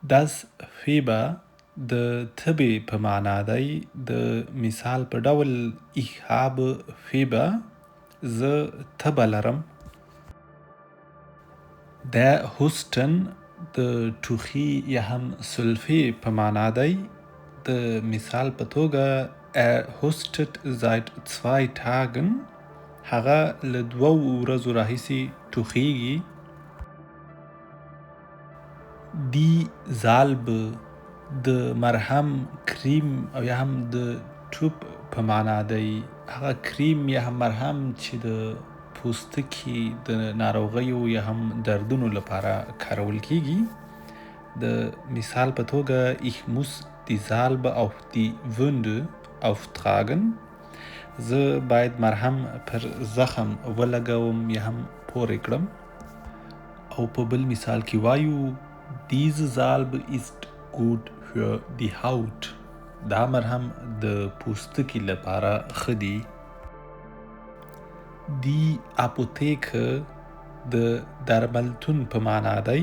Das Fieber د تبې په معنا دی. د مثال په ډول Ich habe Fieber، زه تبه لرم. Der Husten د ټوخي یا هم سلفې په معنا دی. د مثال په توګه Er hustet seit zwei Tagen، هغه له دوو ورځو راهیسې ټوخیږي. Die Salbe د مرهم، کریم او یا هم د ټوپ په معنا دی. هغه کریم یا هم مرهم چې د پوستکي د ناروغیو یا هم دردونو لپاره کارول کیږي. د مثال په توګه Ich muss die Salbe auf die Wunde auftragen، زه باید مرهم پر زخم ولګوم یا هم پورې کړم. او په بل مثال کې وایو Diese Salbe ist gut für die Haut، دا مرهم د پوستکي لپاره ښه دي. Die Apotheke د درملتون په معنا دی.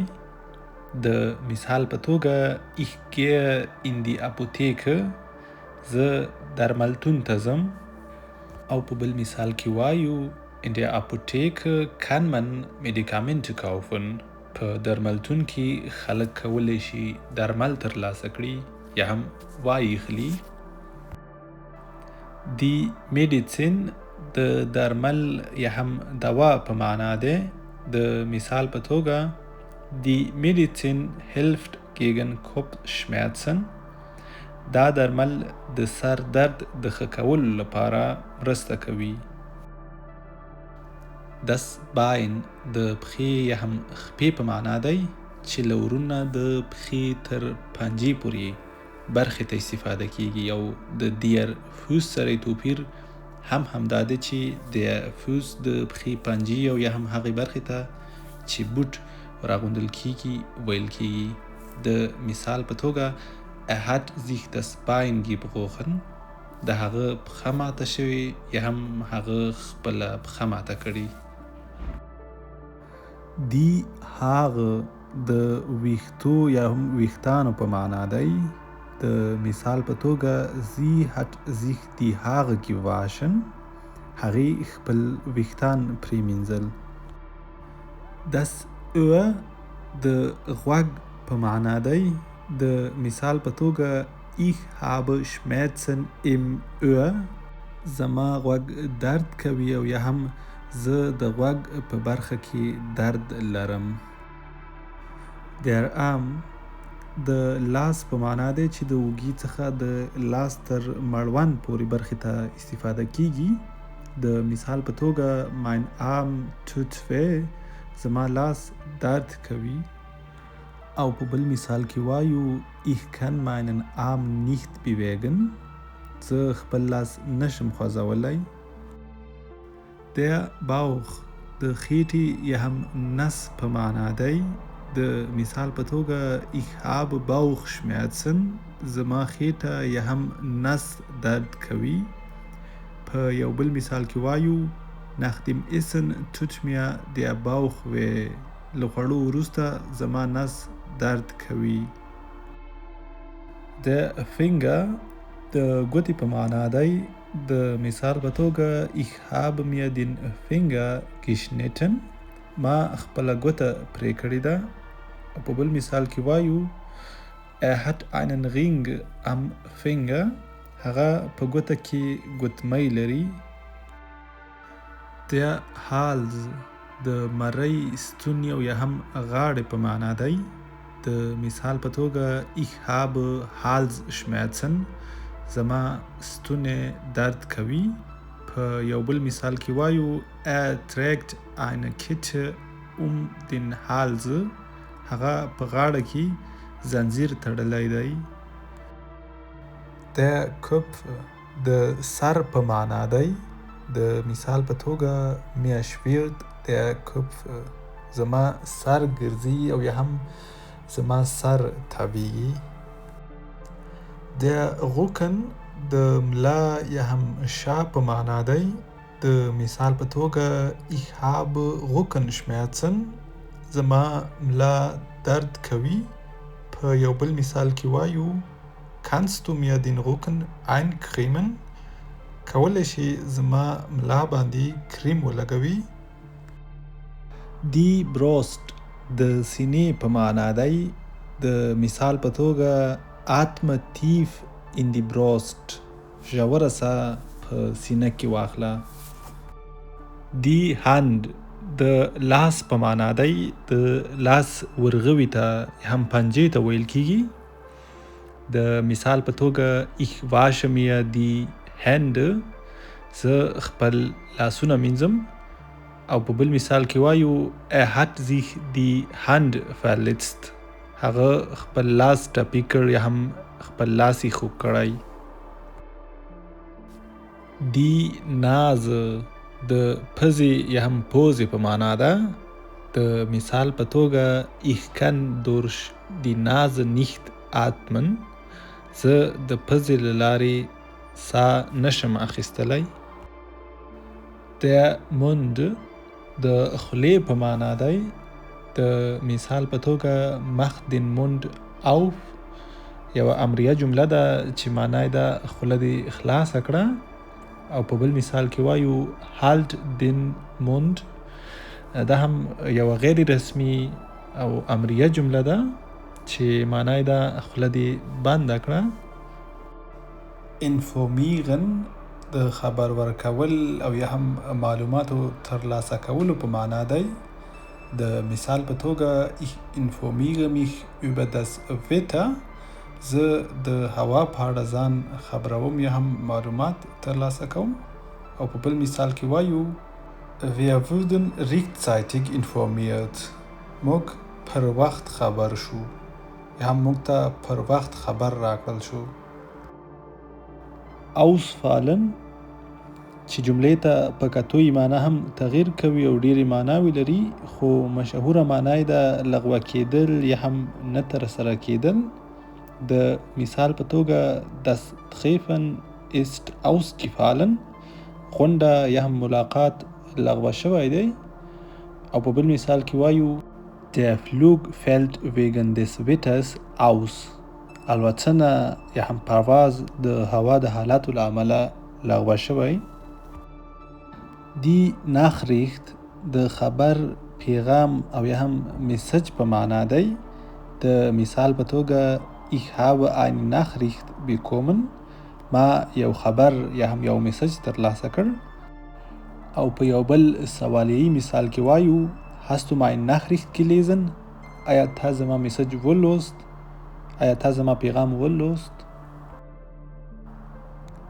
د مثال په توګه Ich gehe in die Apotheke، زه درملتون ته ځم. او په بل مثال کې وایو In der Apotheke kann man Medikamente kaufen، په درملتون کې خلک کولی شي درمل ترلاسه کړي یا هم وایخلي. Die Medizin د درمل یا هم دوا په معنا دی. د مثال په توګه Die Medizin hilft gegen Kopfschmerzen، دا درمل د سر درد د ښه کولو لپاره مرسته کوي. Das Bein د پښې یا هم خپې په معنا دی چې له ورونه د پښې تر پنجې پورې برخې ته استفاده کیږي، او د der Fuß سره یې توپیر هم همدا دی چې der Fuß د پښې پنجې او یا هم هغې برخې ته چې بوټ راغوندل کیږي ویل کیږي. د مثال په توګه Er hat sich das Bein gebrochen، د هغه پښه ماته شوې یا هم هغه خپله پښه ماته کړې. Die Haare د ویښتو یا هم ویښتانو په معنا دی. د مثال په توګه Sie hat sich die Haare gewaschen، هغې خپل ویښتان پریمینځل. Das Ohr د غوږ په معنا دی. د مثال په توګه Ich habe Schmerzen im Ohr، زما غوږ درد کوي او یا هم زه د غوږ په برخه کې درد لرم. Der Arm د لاس په معنا دی چې د اوږې څخه د لاس تر مړوند پورې برخې ته استفاده کیږي. د مثال په توګه Mein Arm tut weh، زما لاس درد کوي. او په بل مثال کې وایو Ich kann meinen Arm nicht bewegen، زه خپل لاس نشم خوځولی. Der Bauch د خېټې یا هم نس په معنا دی. د مثال په توګه Ich habe Bauchschmerzen، زما خېټه یا هم نس درد کوي. په یو بل مثال کې وایو Nach dem Essen tut mir der Bauch weh، له خوړو وروسته زما نس درد کوي. Der Finger د ګوتې په معنا دی. د مثال په توګه Ich habe mir den Finger geschnitten، ما خپله ګوته پرې کړې ده. او په بل مثال کې وایو Er hat einen Ring am Finger، هغه په ګوته کې ګوتمۍ لري. Der Hals د مرۍ، ستوني او یا هم غاړې په معنا دی. د مثال په توګه Ich habe Halsschmerzen، زما ستونی درد کوي. په یو بل مثال کې وایو Er trägt eine Kette um den Hals، هغه په غاړه کې زنځیر تړلی دی. Der Kopf د سر په معنا دی. د مثال په توګه Mir schwirrt der Kopf، زما سر ګرځي او یا هم زما سر تاویږي. Der Rücken د ملا یا هم شا په معنا دی. د مثال په توګه Ich habe Rückenschmerzen، زما ملا درد کوي. په یو بل مثال کې وایو، Kannst du mir den Rücken eincremen؟ کولی شې زما ملا باندې کریم ولګوي؟ Die Brust د سینې په معنا دی، د مثال په توګه Atme tief in die Brust، ژوره ساه په سینه کې واخله. Die Hand د لاس په معنا دی، د لاس ورغوي ته هم پنجې ته ویل کیږي. د مثال په توګه Ich wasche mir die Hände، زه خپل لاسونه مینځم. او په بل مثال کې وایو Er hat sich die Hand verletzt، هغه خپل لاس ټپي کړ یا هم خپل لاس یې خوږ کړی. Die Nase د پزې یا هم پوزې په معنا ده. د مثال په توګه Ich kann durch die Nase nicht atmen، زه د پزې له لارې ساه نشم اخیستلی. Der Mund د خولې په معنا دی. د مثال په توګه Mach den Mund auf یوه امریه جمله ده چې معنا یې ده خوله دې خلاصه کړه. او په بل مثال کې وایو Halt den Mund، دا هم یوه غیر رسمي او امریه جمله ده چې معنا یې ده خوله دې بنده کړه. Informieren د خبر ورکول او یا هم معلوماتو ترلاسه کولو په معنا دی. د مثال په توګه Ich informiere mich über das Wetter، زه د هوا په اړه ځان خبروم یا هم معلومات ترلاسه کوم. او په بل مثال کې وایو Wir wurden rechtzeitig informiert، موږ پر وخت خبر شو یا هم موږ ته پر وخت خبر راکړل شو. Ausfallen چې جملې ته په کتو یې معنا هم تغییر کوي او ډېرې معناوې لري، خو مشهوره معنا یې ده لغوه کېدل یا هم نه ترسره کېدل. د مثال په توګه Das Treffen ist ausgefallen، غونډه یا هم ملاقات لغوه شوی دی. او په بل مثال کې وایو Der Flug fällt wegen des Wetters aus، الوتنه یا هم پرواز د هوا د حالاتو له امله لغوه شوی. Die Nachricht د خبر، پیغام او یا هم میسج په معنا دی. د مثال په توګه Ich habe eine Nachricht bekommen، ما یو خبر یا هم یو میسج ترلاسه کړ. او په یو بل سوالیي مثال کې وایو Hast du meine Nachricht gelesen؟ آیا تا زما میسج ولوست؟ آیا تا زما پیغام ولوست؟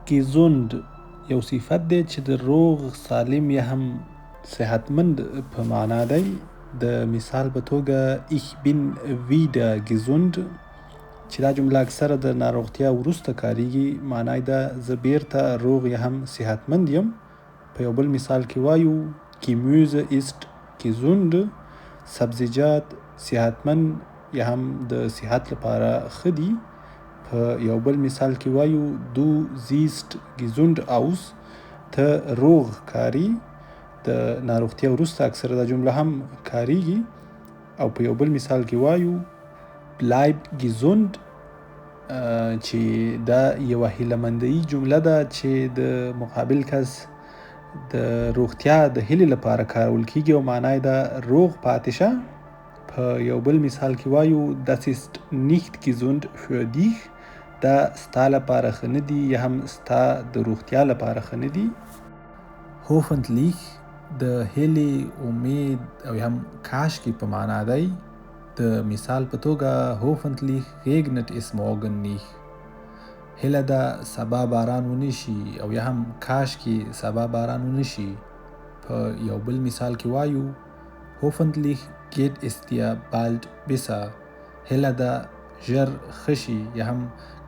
Gesund یو صفت دی چې د روغ، سالم یا هم صحتمند په معنا دی. د مثال په توګه Ich bin wieder gesund، چې دا جمله اکثره د ناروغتیا وروسته کاریږي، معنا یې ده زه بیرته روغ یا هم صحتمند یم. په یو بل مثال کې وایو Gemüse ist gesund، سبزیجات صحتمند یا هم د صحت لپاره ښه دي. په یو بل مثال کې وایو Du siehst gesund aus، ته روغ ښکاري. د ناروغتیا وروسته اکثره دا جمله هم کاریږي. او په یو بل مثال کې وایو Bleib gesund، چې دا یوه هیله مندي جمله ده چې د مقابل کس د روغتیا د هیلې لپاره کارول کیږي او معنا یې ده روغ پاتې شه. په یو بل مثال کې وایو Das ist nicht gesund für dich، دا ستا لپاره ښه نه دي یا هم ستا د روغتیا لپاره ښه نه دي. Hoffentlich د هیلې، امید او یا هم کاشکې په معنا دی. د مثال په توګه Hoffentlich regnet es morgen nicht، هیله ده سبا باران ونه شي او یا هم کاشکې سبا باران ونه شي. په یو بل مثال کې وایو Hoffentlich geht es dir bald besser، هیله ده ژر ښه شي یا هم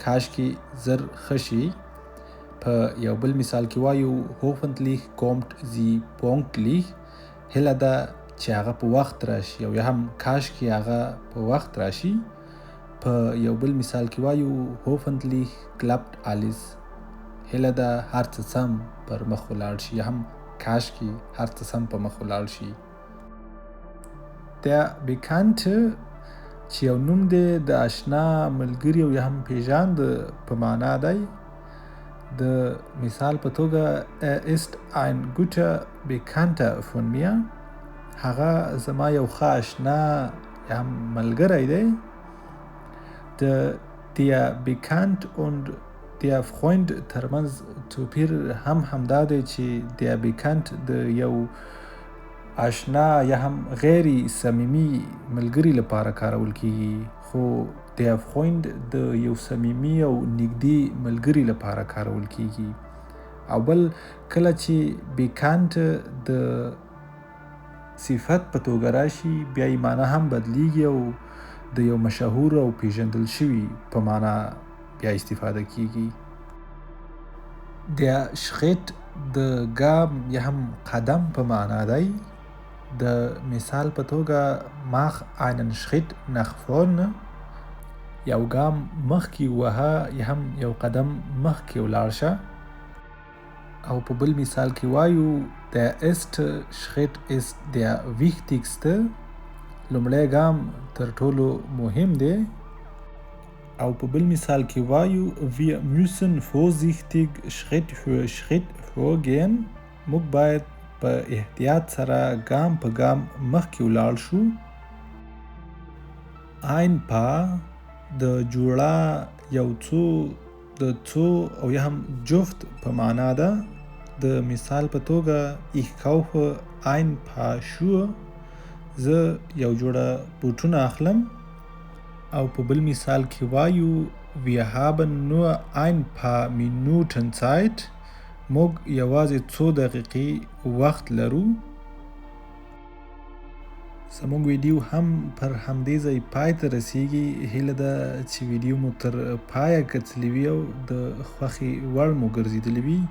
کاشکې زر ښه شي. په یو بل مثال کې وایو Hoffentlich kommt sie pünktlich، هیله ده چې هغه په وخت راشي او یا هم کاشکې هغه په وخت راشي. په یو بل مثال کې وایو Hoffentlich klappt alles، هیله ده هر څه سم پر مخ ولاړ شي یا هم کاشکې هر څه سم په مخ ولاړ شي. Der Bekannte چې یو نوم دی د آشنا، ملګري او یا هم پیژاند په معنا دی. د مثال په توګه er ist ein guter Bekannter von mir، هغه زما یو ښه آشنا یا هم ملګری دی. د der Bekannt und der Freund ترمنځ توپیر هم همدا دی چې der Bekannt د یو آشنا یا هم غیر صمیمي ملګري لپاره کارول کیږي، خو der Freund د یو صمیمي او نږدې ملګري لپاره کارول کیږي. او بل کله چې Bekannt د صفت په توګه راشي بیا یې معنا هم بدلیږي او د یو مشهور او پیژندل شوي په معنا بیا استفاده کیږي. Der Schritt د ګام یا هم قدم په معنا دی. د مثال په توګه mach einen Schritt nach vorne، یو ګام مخکې ووهه یا هم یو قدم مخکې ولاړ شه. او په بل مثال کې وایو der erste Schritt ist der wichtigste، لومړی ګام تر ټولو مهم دی. او په بل مثال کې وایو wir müssen vorsichtig Schritt für Schritt vorgehen، موږ باید په احتیاط سره ګام په ګام مخکې ولاړ شو. Ein Paar د جوړه، یو څو، د څو او یا هم جفت په معنا ده. د مثال په توګه ich kaufe ein Paar Schuhe، زه یو جوړه بوټونه اخلم. او په بل مثال کې وایو wir haben nur ein paar Minuten Zeit، موږ یوازې څو دقیقې وخت لرو. زموږ ویډیو هم پر همدې ځای پای ته رسیږي. هیله ده چې ویډیو مو تر پایه کتلې وي او د خوښې وړ مو ګرځېدلې وي.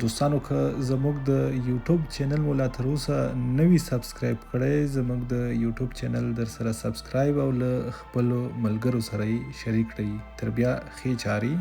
دوستانو که زموږ د یوټیوب چینل مو لا تر اوسه نه وي subscribe کړی، زموږ د یوټیوب چینل در سره subscribe او له خپلو ملګرو سره یې شریک کړئ. تر بیا ښې چارې.